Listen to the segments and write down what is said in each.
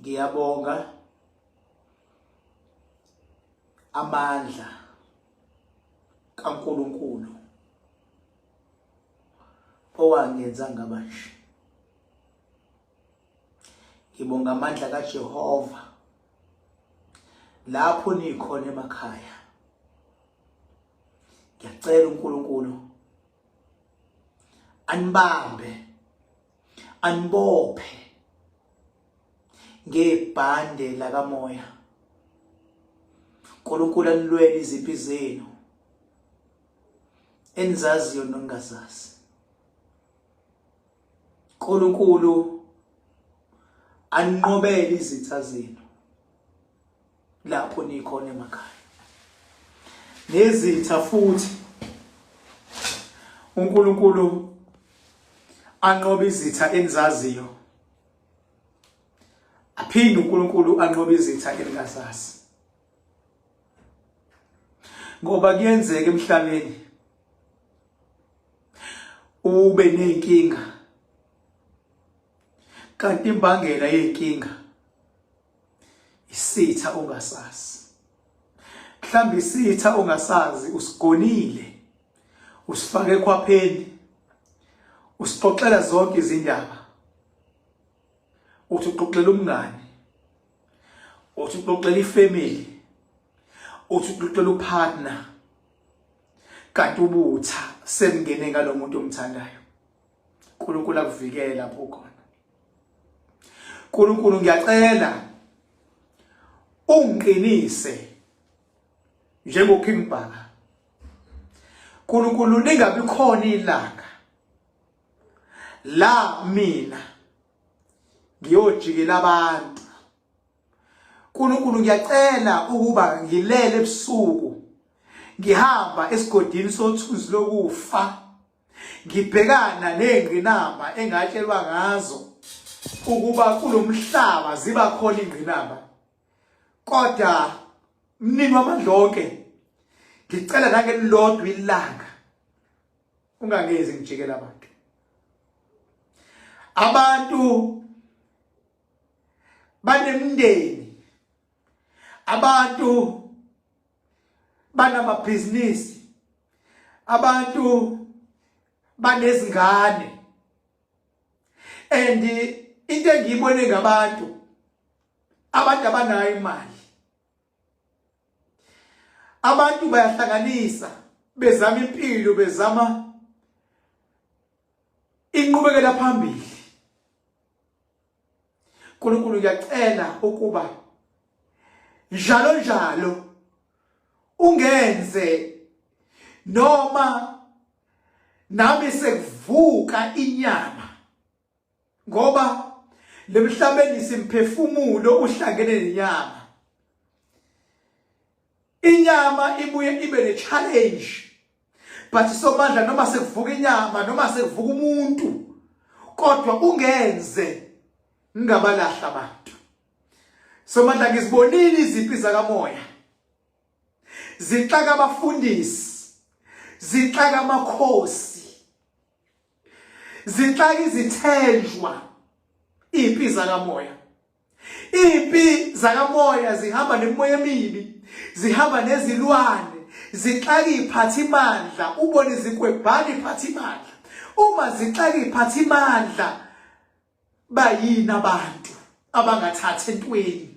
Ngiyabonga amandla kaNkuluNkulu owangenza ngaba nje. Ngibonga amandla kaJehova lapho nikhona emakhaya. Ngiyacela uNkulunkulu anibambe anibophe ngebhande lakamoya. uNkulunkulu anilwele izimpi zenu enizaziyo noningazazi. uNkulunkulu aninqobele izitha zenu lapho nikhona emakhaya nezitha futhi uNkulunkulu anqobe izitha enizaziyo aphinde uNkulunkulu anqobe izitha eningazazi ngoba kuyenzeka emhlabeni ube nezinkinga kanti imbangela yezinkinga isitha ongasazi mhlawumbe isitha ongasazi usigonile usifake ekhwapheni usixoxela zonke izindaba uthi uxoxela umngane uthi uxoxela ifamily uthi uxoxela upartner kanti ubutha semngene ngalomuntu omthandayo. uNkulunkulu akuvikele lapho ukhona. uNkulunkulu ngiyacela ungiqinise njengo King Bhaka. uNkulunkulu lingabi khona ilanga la mina ngiyojikela abantu. uNkulunkulu ngiyacela ukuba ngilele ebusuku ngihamba esigodini sothunzi lokufa ngibhekana nezingqinamba engatshelwa ngazo ukuba kulomhlaba ziba khona ingqinamba kodwa mnini wamandla onke ngicela nangelilodwa ilanga ungangezi ngijikela abantu abantu banemndeni abantu banamabhizinisi abantu banezingane and into engiyibone ngabantu abantu abanayo imali abantu bayahlanganisa bezama impilo bezama inqubekela phambili. uNkulunkulu ngiyacela ukuba njalo njalo ungenze noma nami sekuvuka inyama ngoba lemhlabeni simphefumulo uhlangene nenyama. Inyama ibuye ibe ne challenge but somandla noma sekuvuka inyama noma sekuvuka umuntu kodwa ungenze ngingabalahla abantu. Somandla ngizibonile izimpi zakamoya zixaka abafundisi zixaka amakhosi zixaka izithenjwa impi zakamoya. Impi zakamoya zihamba nemimoya emibi, zihamba nezilwane, zixaka iphathimandla, ubone izikwebhana iphathimandla. Uma zixaka iphathimandla bayini abantu abangathathi entweni?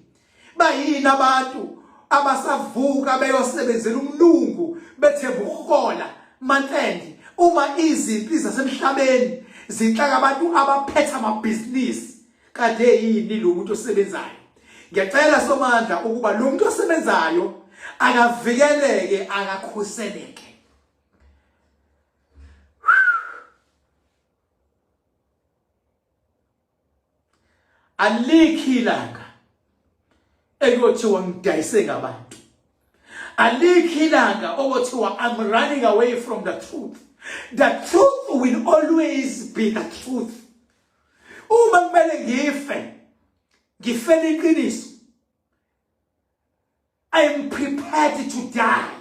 Bayini abantu abasavuka beyosebenzela umlungu bethemba ukuhola month-end uma izimpi zasemhlabeni zixaka abantu abaphethe amabhizinisi Kade yini lo muntu osebenzayo? Ngiyacela Somandla ukuba lo muntu osebenzayo akavikeleke akakhuseleke. Alikho ilanga ekuyothiwa ngidayise ngabantu. Alikho ilanga okuthiwa I'm running away from the truth. The truth will always be the truth. Uma kumele ngife, ngifele iqiniso. I am prepared to die.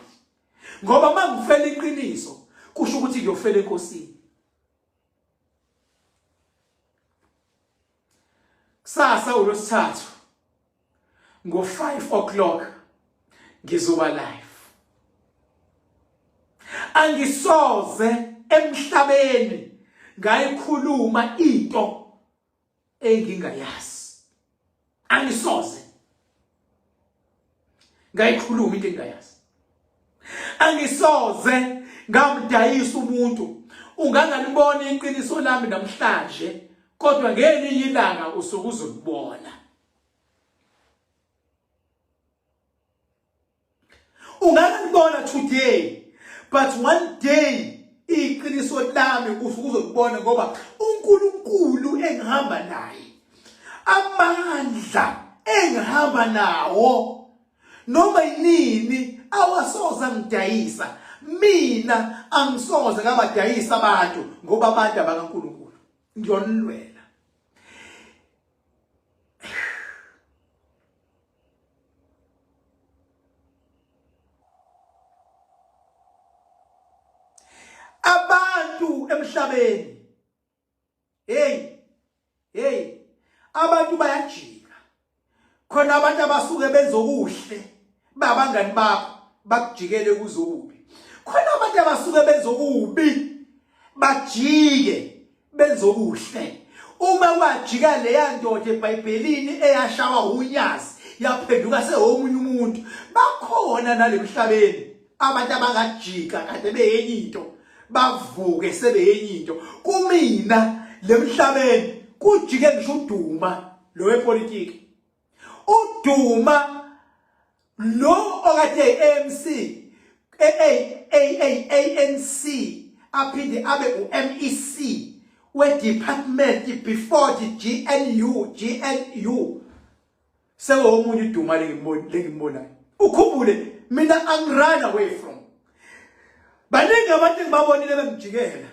Ngoba mangifela iqiniso kusho ukuthi ngiyofela enkosini. Kusasa uLwesithathu. Ngo-5 o'clock ngizoba live. Angisoze emhlabeni ngayikhuluma into engingayazi. Angisoze ngayikhuluma into engingayazi. Angisoze ngamdayisa umuntu. Ungangalibona iqiniso lami namhlanje, kodwa ngelinye ilanga usuke uzolibona. Ungalibona today, but one day iqiniso lami usuke uzolibona, ngoba uNkulunkulu engihamba naye, amandla engihamba nawo noma yinini awasoze angidayisa mina. Angisoze ngabadayisa abantu, ngoba abantu abakaNkulunkulu ngiyonilwela. Abantu emhlabeni, hey hey, abantu bayajika. Khona abantu abasuke benza okuhle, babangani bakho, bakujikele kuzokubi. Khona abantu abasuke benza okubi, bajike benza okuhle. Uma kwajika leya ndoda eBhayibhelini eyashawa unyazi yaphenduka sewomunye umuntu, bakhona nalemhlabeni abantu abangajika kade beyenye into, bavuke sebeyenye into. Kumina lemhlabeni kujike ngisho uDuma lo wepolitiki, uDuma lo okade ANC, ANC, aphinde abe uMEC we-department before the GNU GNU, sewomunye uDuma lengimbonayo. Ukhumbule, mina angirun away from. Baningi abantu engibabonile bengijikela,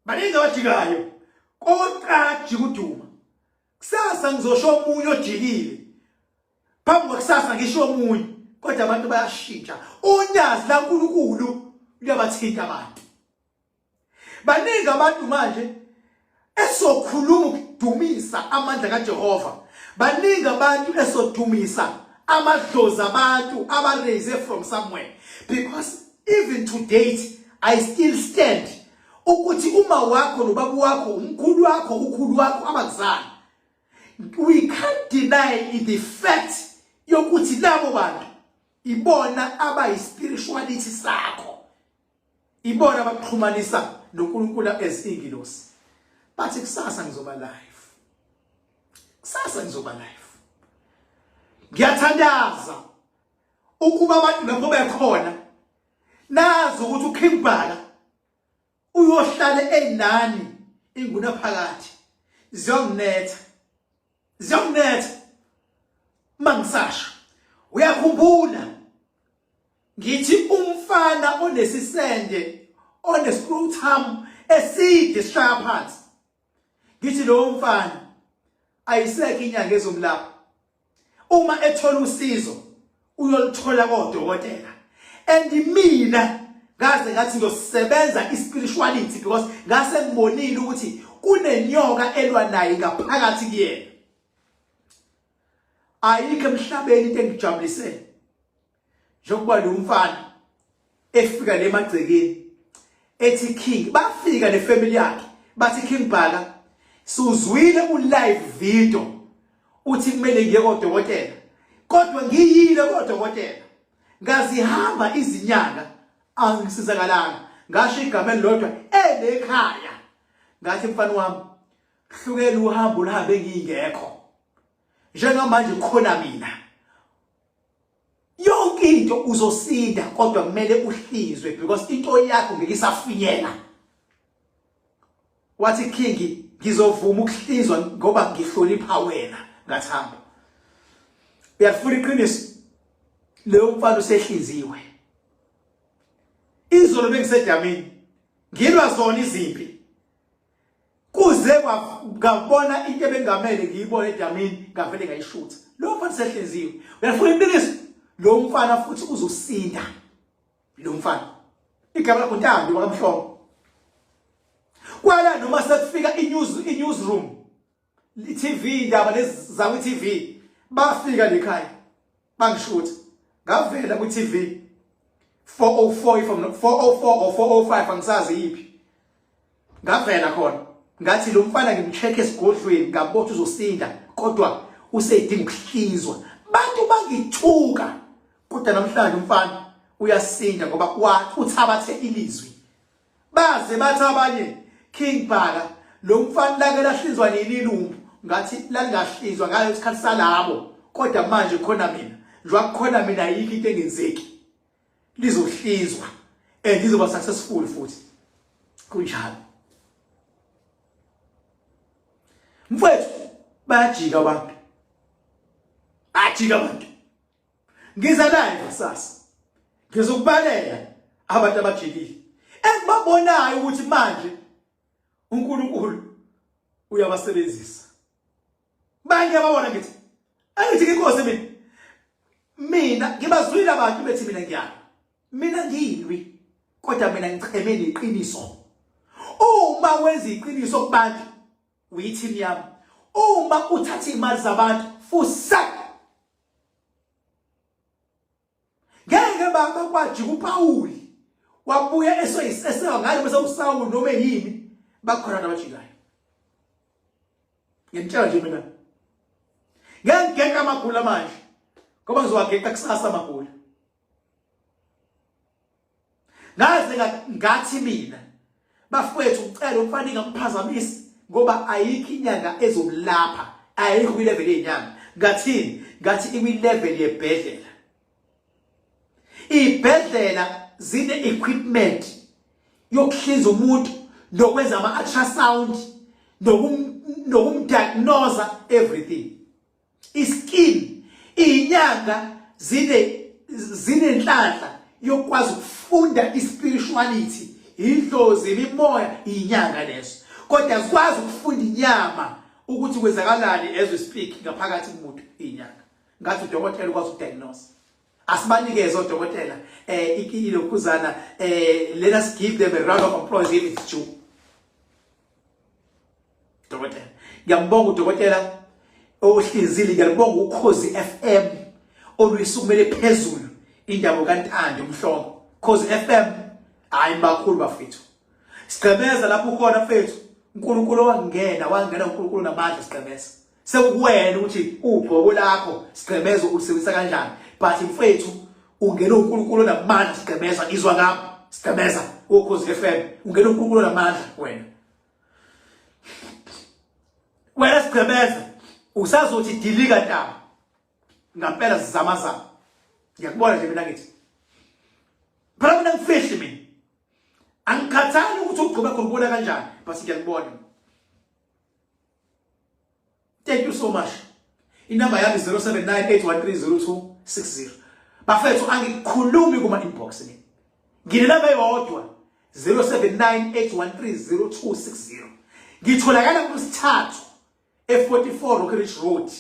baningi abajikayo. Kokuqala kujika uDuma, kusasa ngizosho omunye ojikile, phambi kwakusasa ngisho omunye, kodwa abantu bayashintsha. Unyazi laNkulunkulu luyabathinta abantu. Baningi abantu manje esokhuluma ukudumisa amandla kaJehova, baningi abantu esodumisa amadlozi abantu aba-raise from somewhere, because even to date I still stand ukuthi uma wakho nobaba wakho, umkhulu wakho, ukhulu wakho abakuzali, we can't deny the fact yokuthi labo bantu ibona abayi-spirituality sakho, ibona abakuxhumanisa noNkulunkulu as ingilosi. Bathi kusasa ngizoba live, kusasa ngizoba live. Ngiyathandaza ukuba abantu lapho bekhona nazi ukuthi uKing Bhaka uyohlale enani ingunaphakathi. Ziyonginetha, ziyonginetha mangisasho. Uyakhumbula ngithi umfana onesisende, onescrotum eside sishaya phansi, ngithi lowo mfana ayisekho inyanga ezomlapha. Uma ethola usizo uyoluthola kodokotela. And mina ngaze ngathi ngiyosebenza ispirituality, because ngase ngibonile ukuthi kunenyoka elwa naye ngaphakathi kuyena. Ayikho emhlabeni into engijabulise njengoba lo mfana efika le magcekeni ethi King, bafika nefamily yakhe, bathi King Bhaka, suzwile u live video uthi kumele ngiye kodokotela, kodwa ngiyile kodokotela, ngazihamba izinyanga, angisizakalanga. Ngasho igama elilodwa elekhaya, ngathi mfana wami, hlukela uhambo luhambe ngingekho. Njengamanje khona mina yonke into uzosinda, kodwa kumele uhlinzwe because into yakho ngeke isafinyela. Wathi King, ngizovuma ukuhlinzwa ngoba ngihlonipha wena. Ngathamba. Uyafuna iqiniso, leyo mfana usehlinziwe. Izolo bengisedamini ngilwa zona izimpi, kuze ngabona into ebengamele ngiyibone edamini, ngavele ngayishutha. Lo mfana usehlinziwe. Uyafuna iqiniso, lo mfana futhi uzosinda. Lo mfana igama lakho Ntando wakaMhlongo. Kwala noma sekufika i-news, i-newsroom, i-TV, indaba lezi zakwi-TV. Bafika lekhaya bangishutha, ngavela ku TV 404 if I'm not 404 or 405 angisazi yiphi. Ngavela khona ngathi lo mfana ngimcheck esigodlweni ngabotha uzosinda kodwa useyidinga ukuhlinzwa. Bantu bangithuka kodwa namhlanje umfana uyasinda ngoba uthabathe ilizwi. Baze bathi abanye King Bhaka lo mfana lake lahlinzwa nini ilumbu ngathi lalingahlinzwa ngayo isikhathi salabo kodwa manje khona mina njengoba kukhona mina ayikho into engenzeki lizohlinzwa and izoba successful futhi kunjalo mfowethu bayajika abantu bayajika abantu. Ngiza live kusasa. Ngizokubalela abantu abajikile. Engibabonayo ukuthi manje uNkulunkulu uyabasebenzisa. Banye ababona ngithi angithi inkosi mina. Mina ngibazwile abantu bethi mina ngiyalwa. Mina ngilwi kodwa mina ngicheme neqiniso. Uma wenza iqiniso kubantu uyi-team yami. Uma uthatha imali zabantu fusak. Ngeke baba kwajika uPawuli wabuya esoyisesewa ngayo bese uSawuli noma yini bakhona nabajikayo. Ngimtshela nje mina. Ngeke ngigeqa amagula manje ngoba ngizowageqa kusasa amagula. Ngaze ngathi mina bafowethu ucela umfana ingamphazamisi ngoba ayikho inyanga ezomlapha ayikho kwi-level yenyanga. Ngathini? Ngathi ikwi-level yebhedlela. Ibhedlela zine-equipment yokuhlinza umuntu nokwenza ama-ultrasound nokumdiagnosa everything. Iskin inyanga zine zinenhlanhla yokwazi ukufunda ispirituality, idlozi, imimoya, inyanga lezo. Kodwa zikwazi ukufunda inyama ukuthi kwenzakalani as we speak ngaphakathi kumuntu inyanga. Ngathi udokotela ukwazi ukudiagnose. Asibanikeze odokotela ilokhuzana let us give them a round of applause if it's due. Dokotela. Ngiyambonga udokotela ohlinzile, ngiyalibonga uKhozi FM oluyisukumele phezulu indaba kaNtando Mhlongo. Khozi FM hayi bakhulu bafethu. Sigqemeza lapho ukhona mfethu. uNkulunkulu wangena, wangena uNkulunkulu namandla sigqemeza. Sekukuwena ukuthi ugcobo lakho sigqemeza ulisebenzisa kanjani. But mfethu ungena uNkulunkulu namandla sigqemeza izwa ngami. Sigqemeza uKhozi FM ungena uNkulunkulu namandla wena. Wena sigqemeza usazothi dilika ntaba. Ngampela sizama zama. Ngiyakubona nje mina ngithi. Phela mina ngifihli mina. Angikhathali ukuthi ugcobe khona ubona kanjani, but ngiyakubona. Thank you so much. Inamba yami 0798130260. Bafethu angikhulumi kuma inbox mina. Nginenamba eyodwa 0798130260. Ngitholakala kulosithathu e44 Rocky Ridge Road.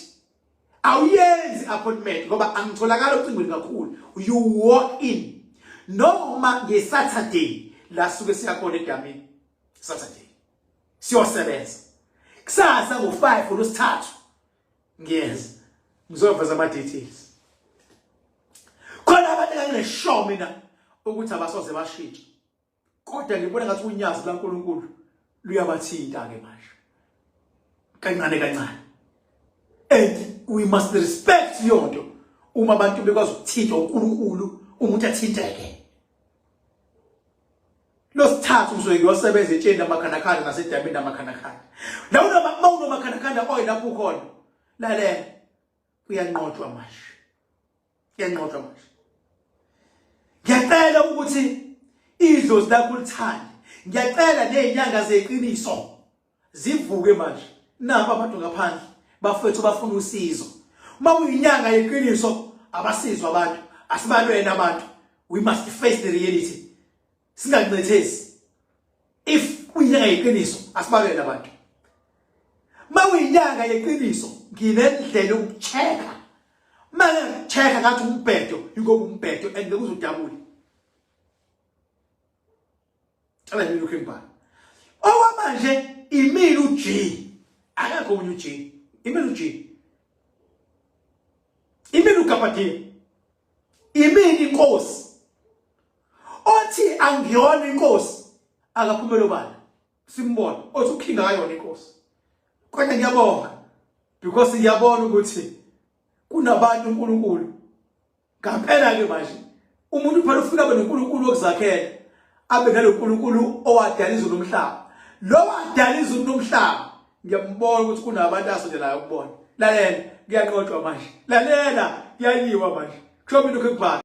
Awuyenzi appointment ngoba angitholakala ocingweni kakhulu. You walk in. Noma ngeSaturday la suke siyakhona edamini. Saturday. Siyosebenza. Kusasa ngo5 olosithathu ngiyeza. Ngizoveza ama details. Khona abantu engangineshow mina ukuthi abasoze bashintshe. Kodwa ngibona ngathi unyazi laNkulunkulu luyabathinta ke manje. Kancane kancane. And we must respect yonto uma abantu bekwazi ukuthintwa uNkulunkulu umuntu athinteke. Losithathu ngizoke ngiyosebenza etsheni lamakhandakhanda nasedamini lamakhandakhanda. La unoma mawunomakhandakhanda oyi lapho ukhona. Lalela kuyanqotshwa manje. Kuyanqotshwa manje. Ngiyacela ukuthi idlozi lakho lithande. Ngiyacela nezinyanga zeqiniso zivuke manje. Nabo abantu ngaphandle bafethu bafuna usizo. Uma uyinyanga yeqiniso abasizwa abantu, asibalwena abantu. We must face the reality. Singancethezi. If uyinyanga yeqiniso asibalwena abantu. Uma uyinyanga yeqiniso nginendlela yokuchecka. Uma ngikuchecka ngathi umbhedo ingoba umbhedo and ngeke uzudabule. Cela nje lokho embhala. Okwamanje imile uG. Akekho omunye uG. Imile uG. Imini uGabadiya. Imini inkosi. Othi angiyona inkosi akaphumele obala. Simbona othi uKing akayona inkosi. Kodwa ngiyabonga because ngiyabona ukuthi kunabantu uNkulunkulu Ngampela ke manje umuntu phela ufika abe noNkulunkulu wokuzakhela abe naloNkulunkulu owadala izulu nomhlaba. Lo wadala izulu nomhlaba ngiyambona ukuthi kunabantu asondelayo kubona. Lalela kuyanqotshwa manje. Lalela kuyayiwa manje. Kusho mina ukubhala.